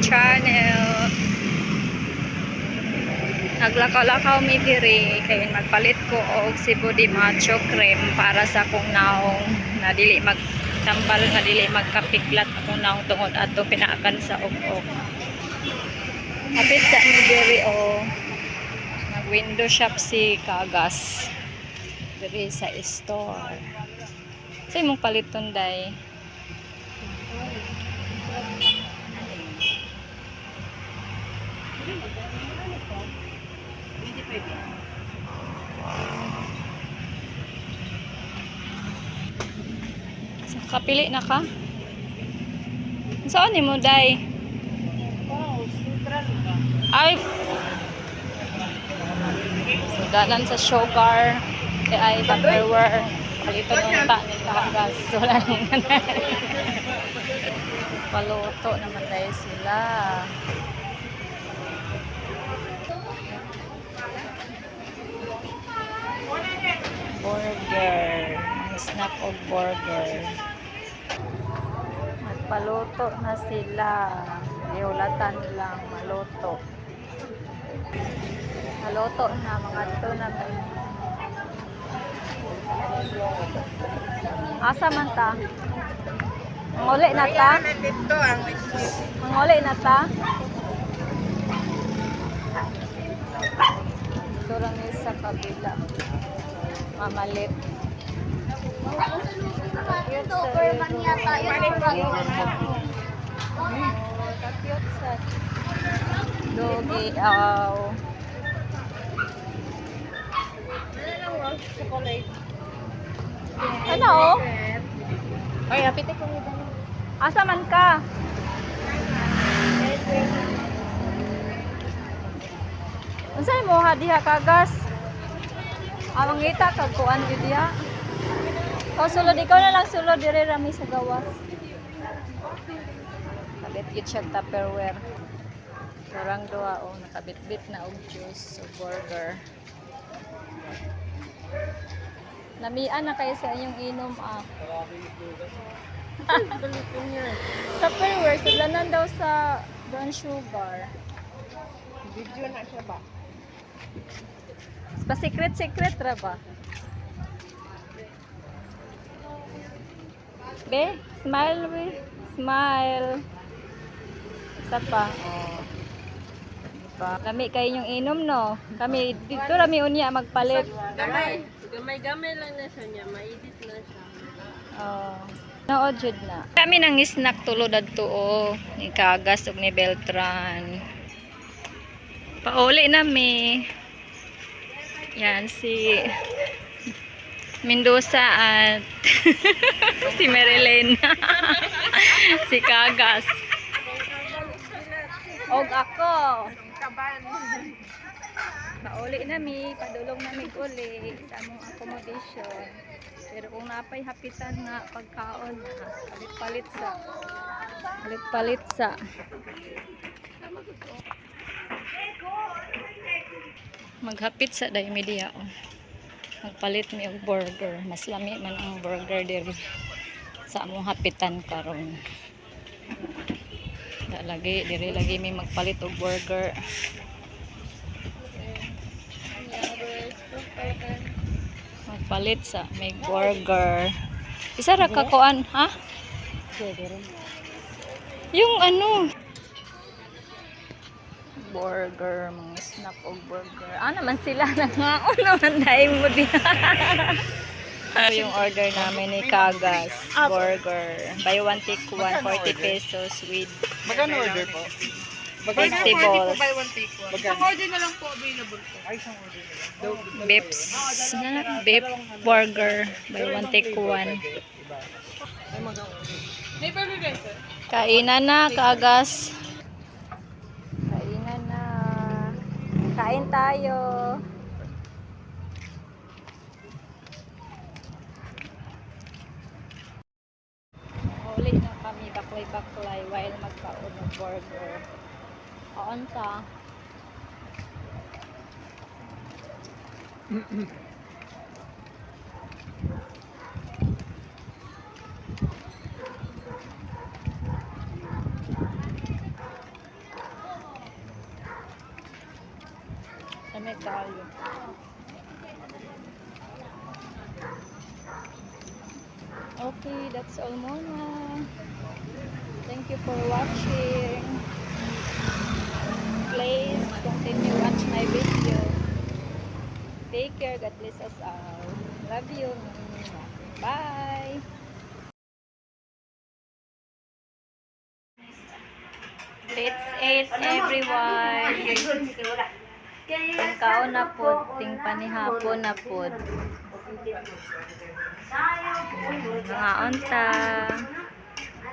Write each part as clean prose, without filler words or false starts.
channel. Naglakaw-lakaw mi diri kay magpalit ko og Cebu de Macho cream para sa akong naong na dili magtambal, nga dili magkapiklat akong naong tungod ato pinaakan sa ug-ok. Hapit sa mi diri o nag window shop si Kagas diri sa store. Sa imong paliton, day? So, kapili na ka? Saan ni mo, day? Ay! So, dalan sa sugar, kay ay Tupperware. Paliton unta ni Kagas. Wala nang Paluto naman tayo sila. Burger. Mga snack og burger. Nagpaluto na sila. Giulatan lang maluto. Maluto na mga to na. Asa man ta? Manguli na ta? Dito ang Manguli na ta? Ito lang ni sa kabila. Mamalit. Cute sa Superman yata yun. Oh, ka-cute sa Doggy, aw. Chocolate. Ano? Oh? Ay, hapit ko nito. Asa man ka? Unsay mo ha diha, Kagas? Ah, mangita kag kuan gyud diha. Ikaw sulod, ikaw na lang sulod dire rami sa gawas. Kabit-bit siya Tupperware. Kurang duha oh, nakabitbit na og juice o burger. Lamian na kayo sa inyong inom ah. Tupperware, sudlanan daw sa brown sugar. Video na siya ba? Pa-secret-secret ra ba? Be, smile be. Smile. Isa pa. Oh. Diba? Lami kayo yung inom, no? Kami, dito rami unya magpalit. Gamay. Gamay-gamay lang na siya niya. Maidit na siya. Oh. Naod jud na. Kami nang snack tulo dadto oh, ni Kagas ug ni Beltran. Pauli na mi. Yan si Mendoza at si Marilyn. Si Kagas. Og ako. Kaban. Pauli na mi, padulong na mi uli sa among accommodation. Pero kung napay hapitan nga pagkaon, ah, palit-palit sa. Palit-palit sa. Maghapit sa dai mi diha oh. Magpalit mi og burger. Mas lami man ang burger diri sa among hapitan karon. Da lagi diri lagi mi magpalit og burger. Magpalit sa may burger. Isa ra ka kuan, ha? Yung ano? Burger, mga snack og burger. Ah, naman sila nangaon naman dahil mo diha. Ito yung order namin ni Kagas. Burger. Buy one take one, 40 pesos with Magkano order po? vegetables. Buy one take one. Isang order na lang po available po. Ay, isang order na lang. Beef, beef burger. Buy one take one. Iba. May burger guys, sir? Kainan na, Kagas. Kainan na. Kain tayo. Uli na kami, baklay-baklay while magkaon ng burger. Kaon ta. kaayo. Okay, that's all muna. Thank you for watching. Please continue watch my video. Take care. God bless us all. Love you. Bye. Let's eat, everyone. Tingkaon na pod, ting panihapon na pod. Mga unta,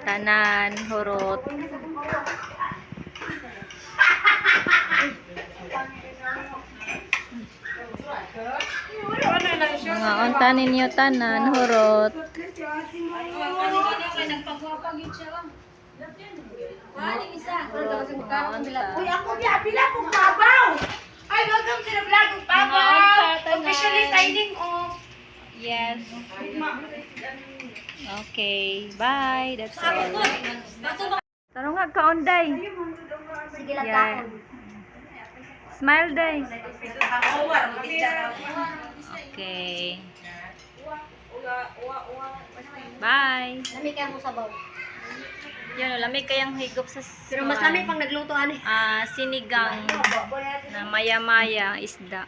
tanan, hurot. Mga unta ninyo tanan, hurot. Hurot, mga unta. Uy, ako di pila kong babaw. Ay, welcome to the vlog of Mga Babaw. unta, tanan. Officially signing off. Yes. Okay, bye. That's all. Tarong nga kaunday. Sige lang. Yeah. Smile, day. Okay. Bye. Lami kaya mo sabaw. Yun, lamig kayang higop sa Pero mas lami pang nagluto ani. Sinigang na maya-maya isda.